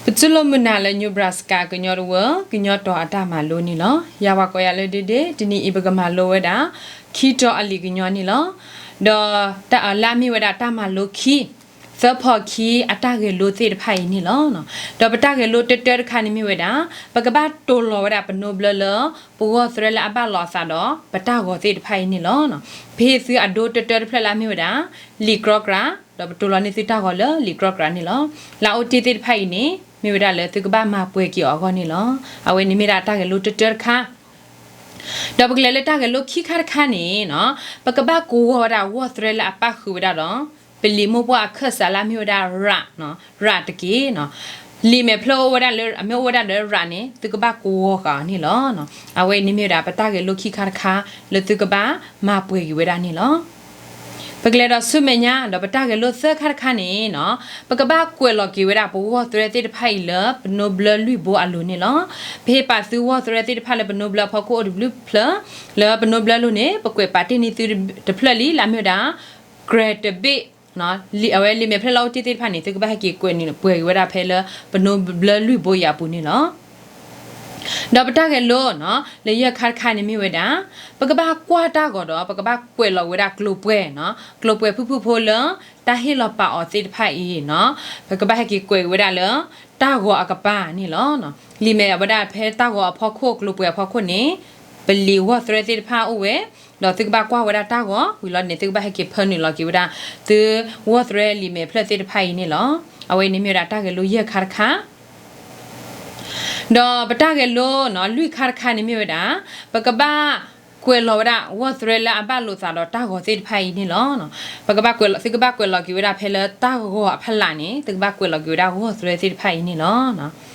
ပတူၢ်လိာ်မုာ်နၤလၢ Nebraska ကညီတဝၢ ကညီတီၤအတၢ်မၤလိန့ၣ်လီၤ. ယၤပှၤကိးယၤလၢဒ့ဒ့, တနံၤအံၤပကမၤလိဝဲဒၣ် ခံတီၤအလံာ်ကညီန့ၣ်လီၤ. ဒီးတၢ်လၢအမ့ၢ်ဝဲဒၣ်တၢ်မၤလိခံ, သၢဖီၣ်ခံအတၢ်ဂဲၤလိသ့ၣ်တဖၣ်အံၤန့ၣ်လီၤ. ဒီးပတၢ်ဂဲၤလိတၢတၢတခါန့ၣ်မ့ၢ်ဝဲဒၣ် ပကဘၣ်တိၤလီၤဝဲဒၣ်ပနိဘျၢလၢ ပဂီၢ်သရဲလၢအဘၣ်လိာ်အသးဒီး ပတၢ်ဂီၤသ့ၣ်တဖၣ်အံၤန့ၣ်လီၤ. ပဟ့ၣ်သုအဒိတၢတၢတဖျၢၣ်လၢအမ့ၢ်ဝဲဒၣ် လံာ်ကြီကြာ, ဒီးပတိၤလီၤန့ၢ်သုတၢ်ဂီၤလၢလံာ်ကြီကြာန့ၣ်လီၤ. လၢအအိၣ်တ့ၢ်သ့ၣ်တဖၣ်အံၤန့ၣ် မ့ၢ်ဝဲဒၣ်လၢသုကဘၣ်မၤပှဲၤက့ၤအီၤအဂီၢ်န့ၣ်လီၤ. အဝဲန့ၣ်မ့ၢ်ဒၣ်တၢ်ဂဲၤလိတၢတၢတခါ ဒီးပကလဲၤလၢတၢ်ဂဲၤလိခံခါတခါန့ၣ်နီၤ, ပကဘၣ်ကဝီၤဝဲဒၣ်ဂီၢ်သရဲလၢအပၣ်ဃုာ်ဝဲဒၣ်ဒီး ပလံာ်မိၢ်ပှၢ်အခၢၣ်စးလၢအမ့ၢ်ဝဲဒၣ်ရး, ရးတက့ၢ်နီၤ. လံာ်မဲာ်ဖျၢၣ်အိၣ်ဝဲဒၣ်လၢ အမ့ၢ်အိၣ်ဝဲဒၣ်ဒီးရးန့ၣ် သုကဘၣ်ကဝီၤဃာ်အီၤန့ၣ်လီၤ. အဝဲန့ၣ်မ့ၢ်ဝဲဒၣ်ပတၢ်ဂဲၤလိခံခါတခါ လၢသုကဘၣ်မၤပှဲၤက့ၤဝဲဒၣ်န့ၣ်လီၤ. ပကလဲၤဒီးဆူမဲာ်ညါ ဒီးပတၢ်ဂဲၤလိသၢခါတခါန့ၣ်နီၤ, ပကဘၣ်ကွဲးလီၤက့ၤဝဲဒၣ်ပဂီၢ်သရဲသ့ၣ်တဖၣ်အံၤလၢပနိဘျၢလွံၢ်ဘိအလိၤန့ၣ်လီၤ. ပဟ့ၣ်ပာ်သုဂီၢ်သရဲသ့ၣ်တဖၣ်လၢပနိဘျၢအဖီခိၣ်အိၣ်တဘျုးဖျၢၣ်, လၢပနိဘျၢလိၤန့ၣ် ပကွဲးပာ်တ့ၢ်န့ၢ်သုတဖျၢၣ်လံ လၢအမ့ၢ်ဝဲဒၣ် ကြဲတဘ့ၣ်, အဝဲလံာ်မဲာ်ဖျၢၣ်လၢအအိၣ်တ့ၢ်သ့ၣ်တဖၣ်န့ၣ် သုကဘၣ်ဟဲက့ၤကွဲးန့ၣ် ပှဲၤက့ၤဝဲဒၣ်ဖဲလၢပနိဘျၢလွံၢ်ဘိအံၤအပူၤန့ၣ်လီၤ. ဒီးပတၢ်ဂဲၤလိနီၤ လၢယဲၢ်ခါတခါန့ၣ်မ့ၢ်ဝဲဒၣ် ပကဘၣ်ကွၢ်တၢ်ဂီၤဒီး ပကဘၣ်ကွဲးလီၤဝဲဒၣ်ကျိၤပှဲၤနီၤ, ကျိၤပှဲၤဖုၣ်ဖုၣ်ဖိလၢ တၢ်ဟ့ၣ်လီၤပာ်အီၤသ့ၣ်တဖၣ်အံၤနီၤ, ပကဘၣ်ဟဲက့ၤကွဲးက့ၤဝဲဒၣ်လၢ တၢ်ဂီၤအကပၤန့ၣ်လီၤ. လံာ်မဲာ်ဝဲဒၣ်ဖဲတၢ်ဂီၤအဖီခိၣ် ကျိၤပှဲၤအဖီခိၣ်န့ၣ် ပလံာ်ဂီၢ်သရဲသ့ၣ်တဖၣ်အိၣ်ဝဲ, ဒီးသုကဘၣ်ကွၢ်ဝဲဒၣ်တၢ်ဂီၤဝံၤလီၤန့ၣ် သုကဘၣ်ဟဲက့ၤဖၢနုာ်လီၤက့ၤဝဲဒၣ် သုဂီၢ်သရဲလံာ်မဲာ်ဖျၢၣ်သ့ၣ်တဖၣ်အံၤန့ၣ်လီၤ. အဝဲန့ၣ်မ့ၢ်ဝဲဒၣ်တၢ်ဂဲၤလိယဲၢ်ခါတခါ ဒီးပတၢ်ဂဲၤလိနီၤ လွံၢ်ခါတခါန့ၣ်မ့ၢ်ဝဲဒၣ် ပကဘၣ်ကွဲးလီၤဝဲဒၣ်ဂီၢ်သရဲလၢအဘၣ်လိာ်သးဒီးတၢ်ဂီၤသ့ၣ်တဖၣ်အံၤန့ၣ်လီၤ. ပကဘၣ်ကွဲးလီၤ သုကဘၣ်ကွဲးလီၤက့ၤဝဲဒၣ်ဖဲလၢတၢ်ဂီၤအဖီလာ်န့ၣ် သုကဘၣ်ကွဲးလီၤက့ၤဝဲဒၣ်ဂီၢ်သရဲသ့ၣ်တဖၣ်အံၤန့ၣ်လီၤ.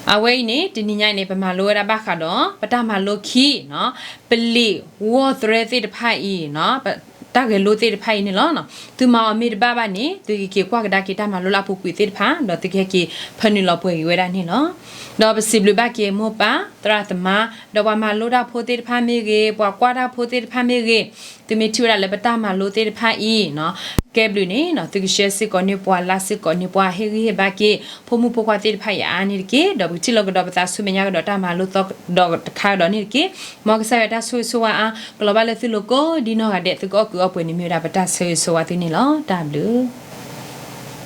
အဝဲအံၤန့ၣ် တနံၤညါအံၤန့ၣ် ပမၤလိဝဲဒၣ်ဘၣ်ဃးဒီး ပတၢ်မၤလိခံနီၤ, ပလံာ်ဂီၢ်သရဲသ့ၣ်တဖၣ်အံၤနီၤ, တၢ်ဂဲၤလိသ့ၣ်တဖၣ်အံၤန့ၣ်လီၤ. သုမၤအီၤမ့ၢ်တဘၣ်ဘၣ်န့ၣ် သုကက့ၤကွၢ်ကဒါက့ၤတၢ်မၤလိလၢအပူၤကွံာ်သ့ၣ်တဖၣ် ဒီးသုကဟဲက့ၤဖၢနုာ်လီၤပှဲၤက့ၤဝဲဒၣ်န့ၣ်လီၤ. ဒီးပစံးဘျုးဘၣ်က့ၤမိၢ်ပၢ်သရၣ်သမါ ဒီးပှၤမၤလိတၢ်ဖိသ့ၣ်တဖၣ်မ့ၢ်ဂ့ၤ, ပှၤကွၢ်တၢ်ဖိသ့ၣ်တဖၣ်မ့ၢ်ဂ့ၤ, သုမ့ၢ်ထံၣ်ဝဲဒၣ်လၢပတၢ်မၤလိသ့ၣ်တဖၣ်အံၤနီၤ, ကဲဘျုးန့ၣ်နီၤ သုကshareစ့ၢ်ကီးန့ၢ်ပှၤ likeစ့ၢ်ကီးန့ၢ်ပှၤ ဟ့ၣ်ဂံၢ်ဟ့ၣ်ဘါက့ၤ ဖိမုၣ်ဖိခွါသ့ၣ်တဖၣ်အံၤအါအါန့ၣ်တက့ၢ်. ဒီးပကထံၣ်လိာ်ကဒီးပသးဆူမဲာ်ညါကဒီးတၢ်မၤလိသီဒီးတခါကဒီးန့ၣ်တက့ၢ်. မ်ကစၢ်ယွၤတၢ်ဆိၣ်ဂ့ၤဆိၣ်ဝါအါ ကလီၤဘၣ်လၢသုလိၤကိးဒ်နီၢ်ဂၤဒဲး သုကအီၣ်ကုးအီပှဲၤန့ၣ်မ့ၢ်ဝဲဒၣ်ပတၢ်ဆၢဂ့ၤဆၢဝါသုန့ၣ်လီၤ. တၢ်ဘျုး